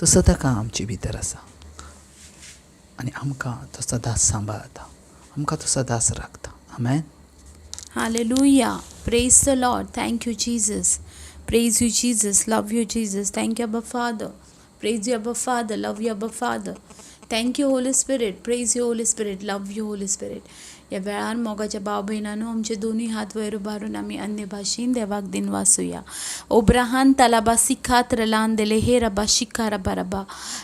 तो सदांकाळ आमचे भितर आसा आनी आमकां तो सदांच सांबाळता, आमकां तो सदांच राखता. आमेन. Hallelujah. Praise the Lord. Thank you, Jesus. Praise you, Jesus. Love you, Jesus. Thank you, Abba Father. Praise you, Abba Father. Love you, Abba Father. Thank you, Holy Spirit. Praise you, Holy Spirit. Love you, Holy Spirit. ह्या वेळार मोगाच्या भाव भयणांनो, आमचे दोनूय हात वयर उबारून आमी अन्य भाशेन देवाक दिनवासुया. ओब्राहान तालाबा सिखात्र लान देले हे रबा शिखा रबा रबा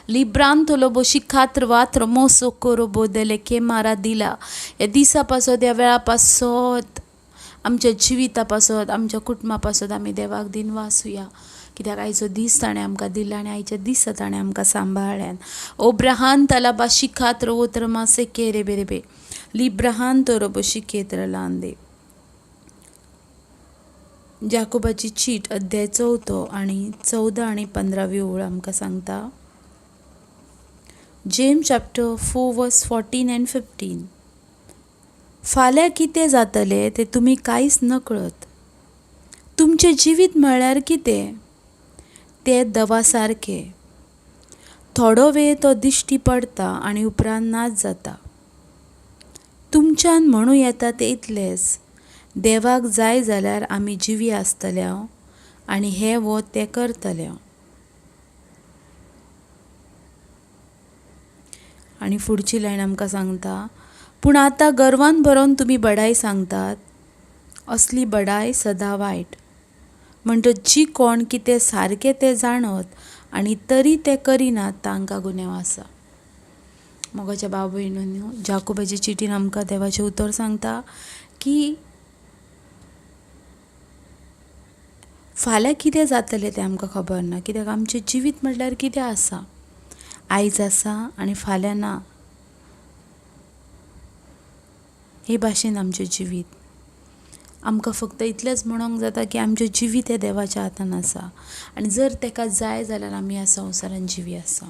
लिब्रान तोलोबो शिखात्र वात्र मोसो कोरोबो देले के मारा दिला. ह्या दिसा पासत, ह्या वेळा पासत, आमच्या जिविता पासत, आमच्या कुटुंबा पासत आमी देवाक दिनवासुया. कित्याक आयचो दीस ताणें आमकां दिला आनी आयच्या दिसा ताणें आमकां सांबाळ्ळ्यान. ओब्राहान तालाबा शिखात्र ओत्र मासे केरे बेरेबे लिब्राहान तोरोबो शिकेत्र लांदे. जाकोबाची चीट अध्याय 4 आनी 14 आनी 15वी ओळ आमकां सांगता. James chapter 4 verse 14 and 15. फाल्यां कितें जातलें तें तुमी कांयच नकळत. तुमचें जिवीत म्हळ्यार कितें? तें दवा सारकें. थोडो वेळ तो दिश्टी पडटा आनी उपरांत नाच जाता. तुमच्यान म्हणूं येता तें इतलेंच, देवाक जाय जाल्यार आमी जिवी आसतले आनी हें वो तें करतले. आनी फुडची लायन आमकां सांगता, पूण आतां गर्वान बरोवन तुमी बडाय सांगतात, असली बडाय सदां वायट. म्हणटच जी कोण कितें सारकें तें जाणत आनी तरी तें करिनात तांकां गुन्यांव आसा. मोगाच्या भाव भयणींनो, जाकोबाचे चिटीन आमकां देवाचें उतर सांगता की फाल्यां कितें जातलें तें आमकां खबर ना. कित्याक आमचें जिवीत म्हटल्यार कितें आसा, आयज आसा आनी फाल्यां ना. हे भाशेन आमचें जिवीत. आमकां फक्त इतलेंच म्हणूंक जाता की आमचें जिवीत हें देवाच्या हातान आसा आनी जर ताका जाय जाल्यार आमी ह्या संवसारान जिवी आसा.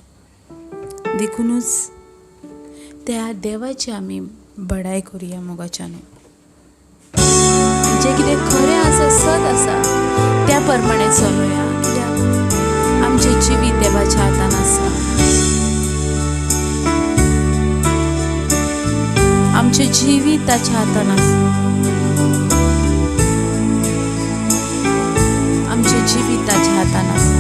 देखुनूच त्या देवाची आमी बडाय करुया मोगाच्यान. जें कितें खरें आसा, सत आसा, त्या प्रमाणे चलुया. कित्याक आमचें जिवीत देवाच्या हातान आसा. आमचें जिवीत ताच्या हातान आसा. आमचें जिवीत ताच्या हातान आसा.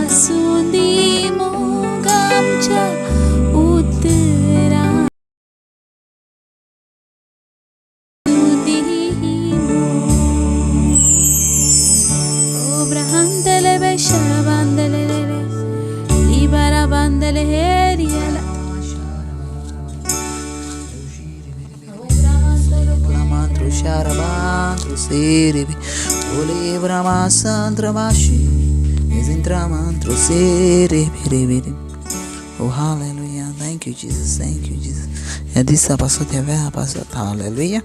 आसूं दी मोग आमच्या उतरां Oh, hallelujah. Thank you, Jesus. Thank you, Jesus. ह्या दिसा पासत, ह्या वेळा पासत, हालेलुया.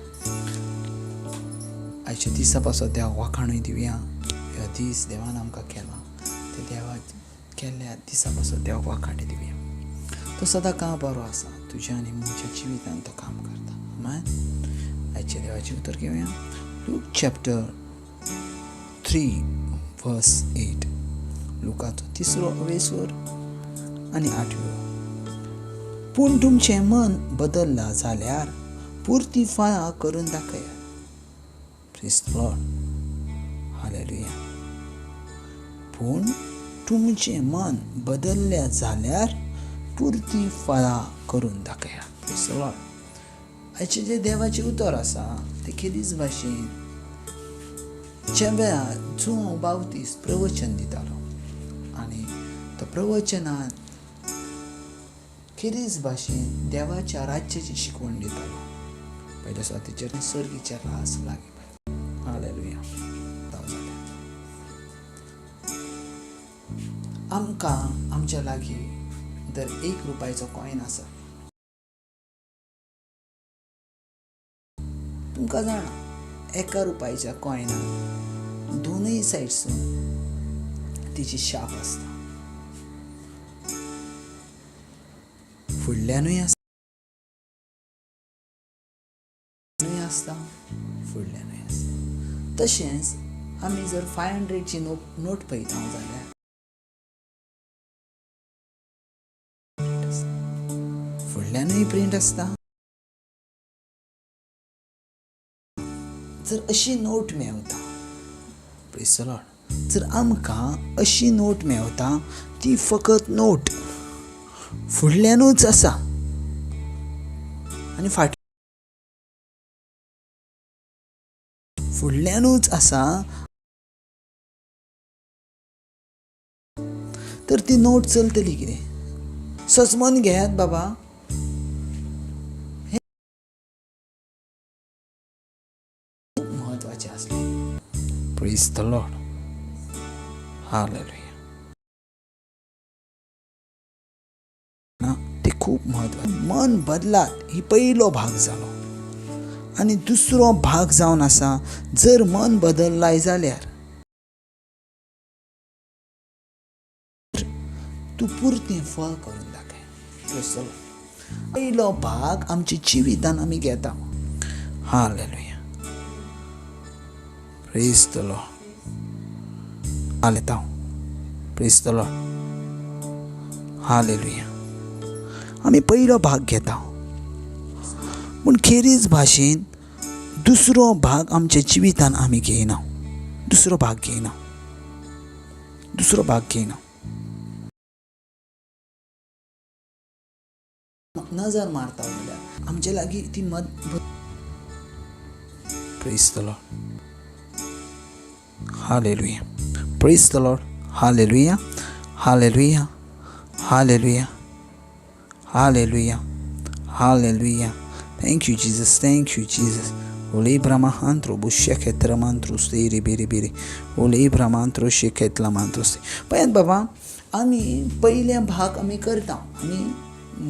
आयच्या दिसा पासत देवाक वाखाणूय दिवया. ह्या दीस देवान आमकां केला, ते देवा केल्ल्या दिसा पासत देवाक वाखाणूय दिवया. तो सदां काम बरो आसा, तुज्या आनी म्हज्या जिवितान तो काम करता. आमेन. आयच्या देवाचें उतर घेवया. लूक चॅप्टर 3 वर्स 8. लुकाचो तिसरो अवेसर आनी 8व्यो. पूण तुमचें मन बदल्लां जाल्यार पुरती फळां करून दाखयात. Praise the Lord. Hallelujah. पूण तुमचें मन बदल्लें जाल्यार पुरती फळां करून दाखयात. Praise the Lord. आयचें जें देवाचें उतर आसा तें खेरीज भाशेन ज्या वेळार जुआंव बावतीस प्रवचन दितालो आनी तो प्रवचनान खेरीज भाशेन देवाच्या राज्याची शिकवण दितालो. पयल्या सुवातेचेर सर्गीचे रास लागीं. हालेलुया. आमकां आमच्या लागीं दर 1 रुपयाचो कॉयन आसा. तुमकां जाणा, 1 रुपयाच्या कॉयनाक दोनूय सायडसून तिची शाप आसता. फुडल्यानूय आसता, फुडल्यानूय आसता. तशेंच आमी जर 500ची नोट पळयता जाल्यार फुडल्यानूय प्रिंट आसता. जर अशी नोट मेवता, प्रेज the Lord, जर आमकां अशी नोट मेवता ती फकत नोट फुडल्यानूच आसा आनी फाट फुडल्यानूच आसा, तर ती नोट चलतली कितें? सजमन घेयात बाबा. हें म्हत्वाचें आसलें. Praise the Lord. Hallelujah. ना, ते खूब म्हत्वाचें. मन बदलात ही पयलो भाग जालो आनी दुसरो भाग जावन आसा, जर मन बदल्लाय जाल्यार तूं पुरतें फळ करून दाखय. पयलो भाग आमच्या जिवितान आमी घेता. Hallelujah. Praise the Lord. हालेता. Praise the Lord. Hallelujah. आमी पयलो भाग घेता, पूण खेरीज भाशेन दुसरो भाग आमच्या जिवितान आमी घेयना. दुसरो भाग घेयना. दुसरो भाग घेयना. नजर मारता जाल्यार आमचे लागीं ती मत. Praise the Lord. Hallelujah. Praise the Lord. Hallelujah. Hallelujah. Hallelujah. Hallelujah. Hallelujah. Thank you, Jesus. Thank you, Jesus. Ole brahmantro bushekhetra mantro seri beri beri. Ole brahmantro shekhetla mantro se. पळयात बाबा, आमी पयले भाग आमी करता, आमी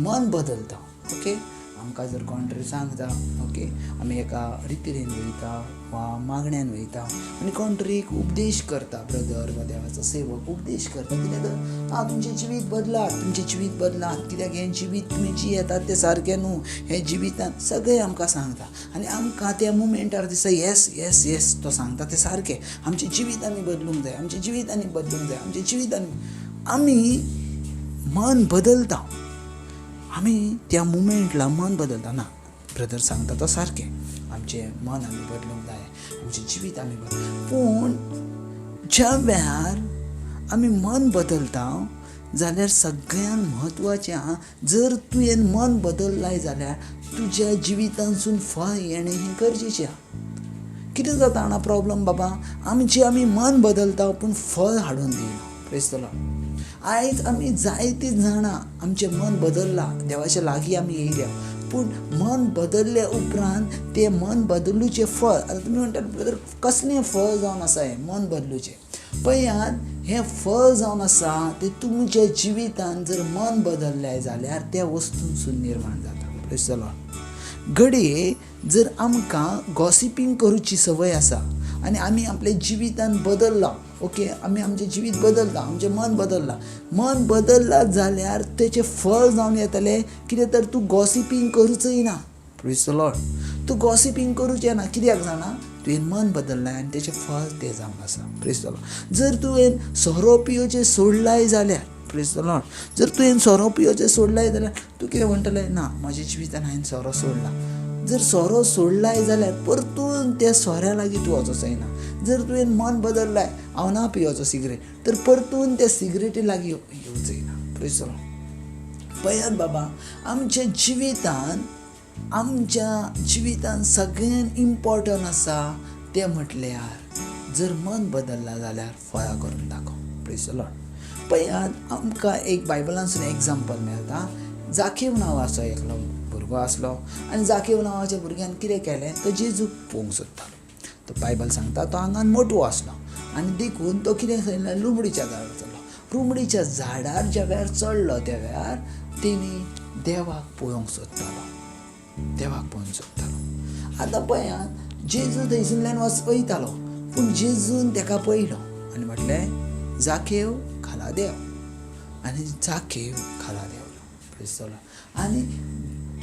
मन बदलता. ओके, आमकां जर कोण तरी सांगता, ओके, आमी एका रितीन वयता वा मागण्यान वयता आनी कोण तरी एक उपदेश करता, ब्रदर वा देवाचो सेवक उपदेश करता, कित्याक तर आं तुमचें जिवीत बदलात, तुमचें जिवीत बदलात, कित्याक हें जिवीत तुमी जियेतात तें सारकें न्हू, हें जिवितान सगळें आमकां सांगता आनी आमकां त्या मुमेंटार दिसता येस येस येस, तो सांगता तें सारकें, आमचें जिवीत आमी बदलूंक जाय, आमचें जिवीत आनी बदलूंक जाय, आमचें जिवीत आनी आमी मन बदलता. आमी त्या मुमेंटला मन बदलता. ना, ब्रदर सांगता तो सारकें, आमचें मन आमी बदलूंक जाय, आमचें जिवीत आमी बदल. पूण ज्या वेळार आमी मन बदलता जाल्यार सगळ्यांत म्हत्वाचें आहा, जर तुवें मन बदललाय जाल्यार तुज्या जिवितांतसून फळ येणें हें गरजेचें आहा. कितें जाता जाणा प्रॉब्लम बाबा, आमची आमी मन बदलता पूण फळ हाडून दिना. Praise the Lord. आयज आमी जायतीं जाणां आमचें मन बदल्लां, देवाच्या लागीं आमी येयल्या, पूण मन बदल्ले उपरांत तें मन बदलूचें फळ, आतां तुमी म्हणटात ब्रदर कसलें फळ जावन आसा हें मन बदलूचें? पळयात, हें फळ जावन आसा तें तुमच्या जिवितांत जर मन बदल्लें जाल्यार त्या वस्तूंसून निर्माण जाता. Praise the Lord. घडये जर आमकां गॉसिपींग करूची संवय आसा आनी आमी आपल्या जिवितान बदल्ला, ओके, आमी आमचें जिवीत बदलता, आमचें मन बदल्लां, मन बदल्लां जाल्यार तेचें फळ जावन येतलें कितें तर तूं गॉसिपींग करूचय ना. Praise the Lord. तूं गॉसिपींग करूचें ना, कित्याक जाणा? तुवें मन बदल्लां आनी तेचें फळ तें जावन आसा. Praise the Lord. जर तुवें सोरो पियोचें सोडलाय जाल्यार, प्रेज the Lord, जर तुवें सोरो पियोचें सोडलाय जाल्यार तूं कितें म्हणटलें? ना, म्हज्या जिवितान हांवें सोरो सोडला. जर सोरो सोडलाय जाल्यार परतून त्या सोऱ्या लागीं तूं वचोंक जायना. जर तुवें मन बदल्लाय हांव ना पियोचो सिगरेट, तर परतून त्या सिगरेटी लागीं येवचो ना. Praise the Lord. पळयात बाबा, आमच्या जिवितान सगळ्यांत इम्पॉर्टंट आसा तें म्हटल्यार जर मन बदल्लां जाल्यार फळां करून दाखोव. Praise the Lord. पळयात, आमकां एक बायबलांसून एग्जाम्पल मेळटा. जाकेव नांवाचो एकलो भुरगो आसलो आनी जाकेव नांवाच्या भुरग्यान कितें केलें, तो जेजूक पळोवंक सोदतालो. तो बायबल सांगता तो आंगान मोटवो आसलो आनी देखून तो कितें सांगलें, रुमडीच्या झाडार चडलो. रुमडीच्या झाडार ज्या वेळार चडलो त्या वेळार तेणी देवाक पळोवंक सोदतालो, देवाक पळोवंक सोदतालो. आतां पळयात, जेजू थंयसरल्यान वयतालो, पूण जेजून तेका पळयलो आनी म्हटलें, जाकेव खाला देंव. आनी जाकेव खाला देंवलो. Praise the Lord. आनी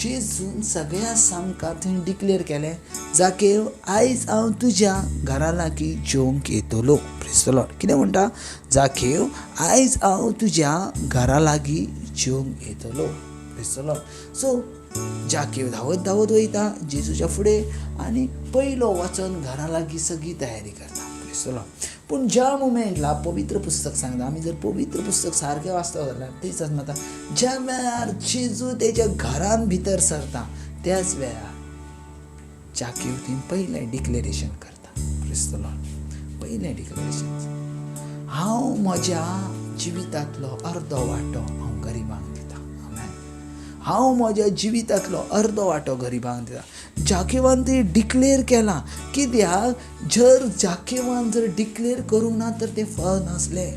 जेजून सगळ्या सामकार थंय डिक्लेर केलें, जाकेव आयज हांव तुज्या घरा लागीं जेवंक येतलो. Praise the Lord. कितें म्हणटा? जाकेव आयज हांव तुज्या घरा लागीं जेवंक येतलो. Praise the Lord. सो जाकेव धांवत धांवत वयता जेजूच्या फुडें आनी पयलो वचोन घरा लागीं सगळी तयारी करता. Praise the Lord. पूण ज्या मुमेंटला पवित्र पुस्तक सांगता, आमी जर पवित्र पुस्तक सारकें वाचता जाल्यार थंयच म्हणटा, ज्या वेळार जेजू तेच्या घरान भितर सरता त्याच वेळार जाकेव थंय पयलें डिक्लेरेशन करता. Praise the Lord. पयलें डिक्लेरेशन, हांव म्हज्या जिवितांतलो अर्दो वांटो हांव गरिबांक दिता. आमेन. हांव म्हज्या जिवितांतलो अर्दो वांटो गरिबांक दिता. जाकेवान ते डिक्लेर केलां. कित्याक? जर जाकेवान जर डिक्लेर करूंक ना तर तें फळ नासलें.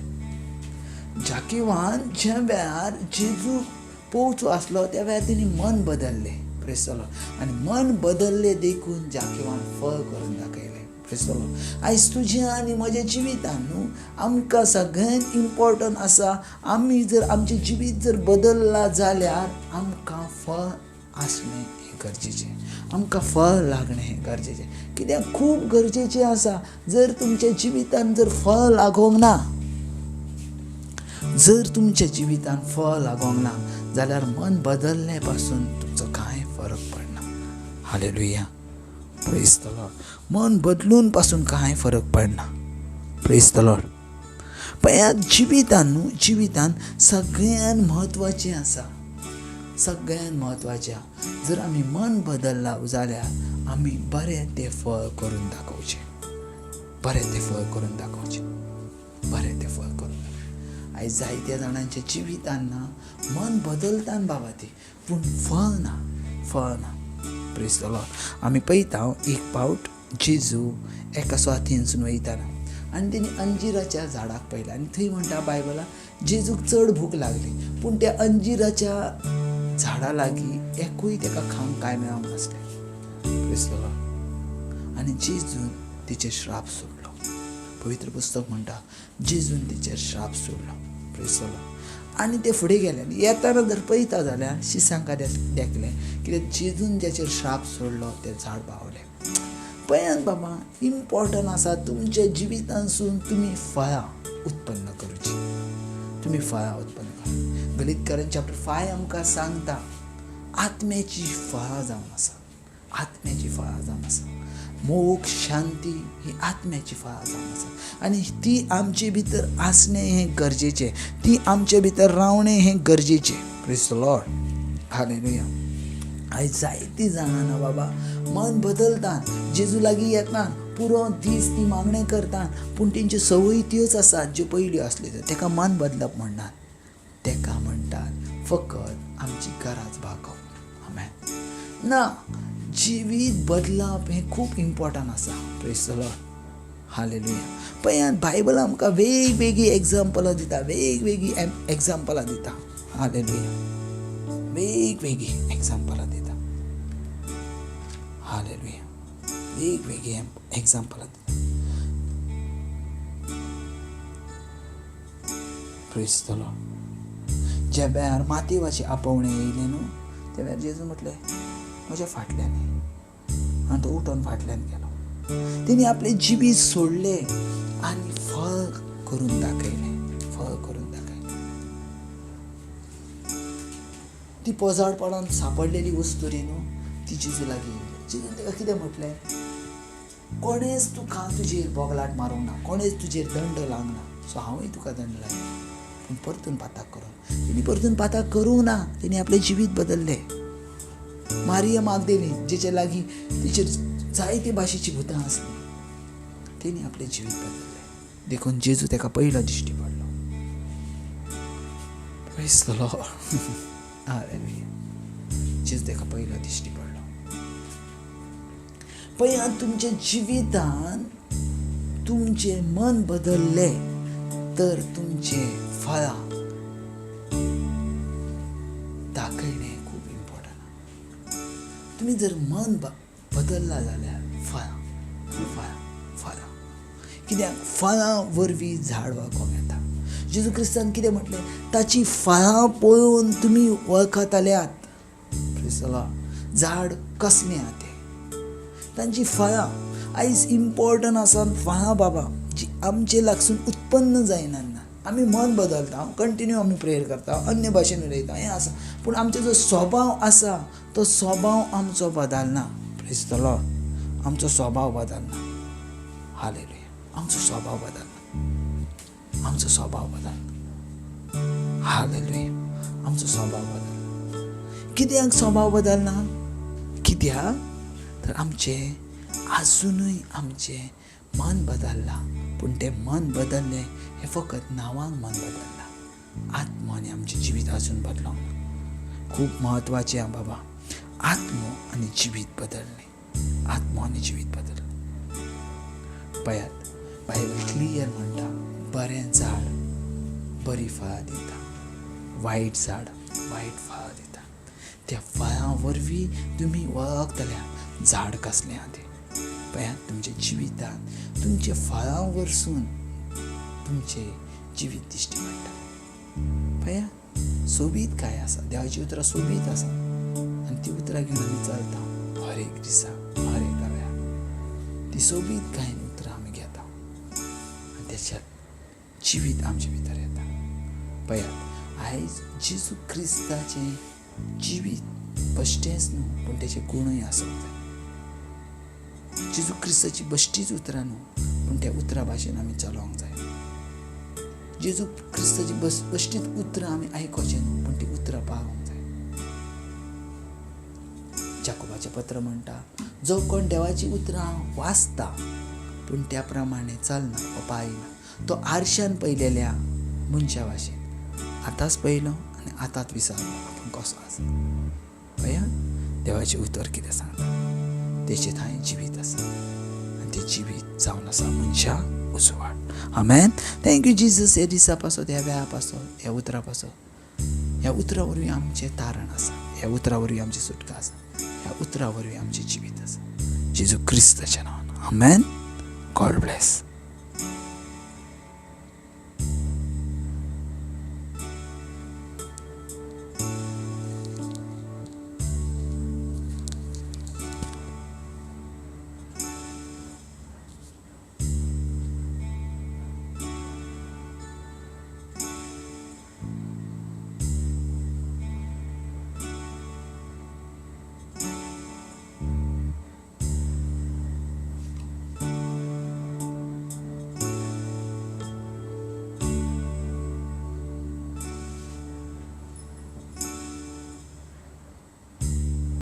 जाकेवान ज्या वेळार जेजू पळोवचो आसलो त्या वेळार तेणी मन बदल्लें. Praise the Lord. आनी मन बदल्लें देखून जाकेवान फळ करून दाखयलें. Praise the Lord. आयज तुज्या आनी म्हज्या जिवितान न्हू आमकां सगळ्यांत इम्पॉर्टंट आसा, आमी जर आमचें जिवीत जर बदल्लां जाल्यार आमकां फळ आसलें हें गरजेचें, आमकां फळ लागणें हें गरजेचें. कित्याक खूब गरजेचें आसा, जर तुमच्या जिवितान जर फळ लागोंक ना, जर तुमच्या जिवितान फळ लागोंक ना जाल्यार मन बदल्ले पासून तुमचो कांय फरक पडना. Hallelujah. Praise the Lord. मन बदलून पासून कांय फरक पडना. Praise the Lord. पळयात, जिवितान न्हू, जिवितान सगळ्यांत म्हत्वाचें आसा, सगळ्यांत म्हत्वाचें, जर आमी मन बदल्ला जाल्यार आमी बरें तें फळ करून दाखोवचें, बरें तें फळ करून दाखोवचें, बरें तें फळ करून दाखोवचें. आयज जायत्या जाणांच्या जिवितान ना मन बदलतान बाबा ती, पूण फळ ना, फळ ना. Praise the Lord. आमी पळयता एक पावट जेजू एका सुवातेनसून वयताना आनी तेणी अंजिराच्या झाडाक पळयलें आनी थंय म्हणटा बायबलान जेजूक चड भूक लागली, पूण त्या अंजिराच्या झाडा लागीं एकूय तेका खावंक कांय मेळोंक नासलें. Praise the Lord. आनी जेजून तिचेर श्राप सोडलो. पवित्र पुस्तक म्हणटा जेजून तिचेर श्राप सोडलो. Praise the Lord. आनी ते फुडें गेले आनी येताना जर पळयता जाल्यार शिसांकां देखलें कित्याक जेजून ज्याचेर श्राप सोडलो तें झाड पावलें. पळयात बाबा, इम्पॉर्टंट आसा तुमच्या जिवितांतसून तुमी फळां उत्पन्न करूची, तुमी फळां उत्पन्न करा. गलीतकरां चॅप्टर 5 आमकां सांगता आत्म्याची फळां जावन आसा, आत्म्याची फळां जावन आसा. मोग, शांती ही आत्म्याची फळां जावन आसा आनी ती आमचे भितर आसणें हें गरजेचें, ती आमचे भितर रावणें हें गरजेचें. Praise the Lord. Hallelujah. आयज जायतीं जाणां ना बाबा मन बदलतात, जेजू लागीं येतात, पुरो दीस ती मागणें करतात, पूण तेंच्यो संवयी त्योच आसात ज्यो पयल्यो आसल्यो. तेका मन बदलप म्हणनात, तेका म्हणटात फकत आमची गरज भागोवप. आमेन. ना, जिवीत बदलप हें खूब इम्पॉर्टंट आसा. Praise the Lord. Hallelujah. पळयात बायबल आमकां वेगवेगळीं एग्जाम्पलां दिता, वेगवेगळीं एग्जाम्पलां दिता. हालेलुया. वेगवेगळीं एग्जाम्पलां दिता. हालेलुया. वेगवेगळीं एग्जाम्पलां दिता. Praise the Lord. ज्या वेळार मातेवाचें आपोवणें येयलें न्हू त्या वेळार जेजू म्हटलें म्हज्या फाटल्यान आनी तो उठोन फाटल्यान गेलो. तेणी आपलें जिवीत सोडलें आनी फळ करून दाखयलें, फळ करून दाखयलें. ती पोजाडपणान सांपडलेली वस्तुरी न्हू ती जेजू लागीं येयली. जेजून ताका कितें म्हटलें, कोणेच तुका तुजेर बोगलाट मारूंक ना, कोणेच तुजेर दंड लावंक ना, सो हांवूय तुका दंड लायना, पूण परतून पाताक करूं. तेणी परतून पाताक करूंक ना, तेणी आपलें जिवीत बदल्लें. मारिया मागदेली जेचे लागीं तिचेर जायते भाशेची भुतां आसली, तेणी आपलें जिवीत बदल्लें. देखून जेजू ताका पयलो दिश्टी पडलो. Praise the Lord. Hallelujah. जेजू ताका पयलो दिश्टी पडलो. पळयात तुमच्या जिवितान तुमचें मन बदल्लें तर तुमचें फळां दाखयणें खूब इम्पॉर्टंट. तुमी जर मन बदल्ला जाल्यार फळां फळां फळां, कित्याक फळां वरवीं झाड वळखूंक येता. जेजू क्रिस्तान कितें म्हटलें, ताची फळां पळोवन तुमी वळखतल्यात. झाड कसलें आहा तें, तांची फळां आयज इम्पॉर्टंट आसा. फळां बाबा जी आमचे लागसून उत्पन्न जायना ना, आमी मन बदलता, कंटिन्यू आमी प्रेयर करता, अन्य भाशेन उलयता, हें आसा, पूण आमचो जो स्वभाव आसा तो स्वभाव आमचो बदलना. Praise the Lord. आमचो स्वभाव बदलना. हालेलुया. आमचो स्वभाव बदलना, आमचो स्वभाव बदलना. हालेलुया. आमचो स्वभाव बदलना. कित्याक स्वभाव बदलना? कित्याक तर आमचें आजुनूय आमचें मन बदल्लां, पूण तें मन बदल्लें हें फकत नांवांक मन बदल्लां, आत्मो आनी आमचें जिवीत आजून बदलोंक ना. खूब म्हत्वाचें आहा बाबा, आत्मो आनी जिवीत बदललें, आत्मो आनी जिवीत बदललें. पळयात बायबल क्लियर म्हणटा, बरें झाड बरीं फळां दिता, वायट झाड वायट फळां दिता. त्या फळां वरवीं तुमी वळखतल्या झाड कसलें आहा तें. पळयात तुमच्या जिवितांत तुमच्या फळां वरसून तुमचें जिवीत दिश्टी पडटा. पळयात सोबीत काय आसा, देवाची उतरां सोबीत आसा आनी ती उतरां घेवन आमी चलता हर एक दिसा, हर एका वेळार. ती सोबीत कांय उतरां आमी घेता आनी तेच्या जिवीत आमचे भितर येता. पळयात आयज जेजू क्रिस्ताचें जिवीत बश्टेंच न्हू, पूण तेचे गुणूय आसूंक जाय. जेजू क्रिस्ताची बश्टीच उतरां न्हू, पूण त्या उतरां भाशेन आमी चलोवंक जाय. जेजू क्रिस्ताची बश्टीच उतरां आमी आयकोचें न्हू, पूण ती उतरां पाळोंक जाय. जाकोबाचें पत्र म्हणटा, जो कोण देवाची उतरां वाचता पूण त्या प्रमाणे चलना वा पाळिना, तो आरशान पळयलेल्या मनशा भाशेन, आतांच पळयलो आनी आतांच विसरलो आपूण कसो आसा. पळयात देवाचें उतर कितें सांगता, तेचें थंय जिवीत आसा आनी तें जिवीत जावन आसा मनशा उजवाड. आमेन. Thank you Jesus. ह्या दिसा पासत, ह्या वेळा पासत, ह्या उतरा पासत, ह्या उतरा वरवीं आमचें तारण आसा, ह्या उतरा वरवीं आमची सुटका आसा, ह्या उतरा वरवीं आमचें जिवीत आसा. जेजू क्रिस्ताच्या नांवान. आमेन. God bless.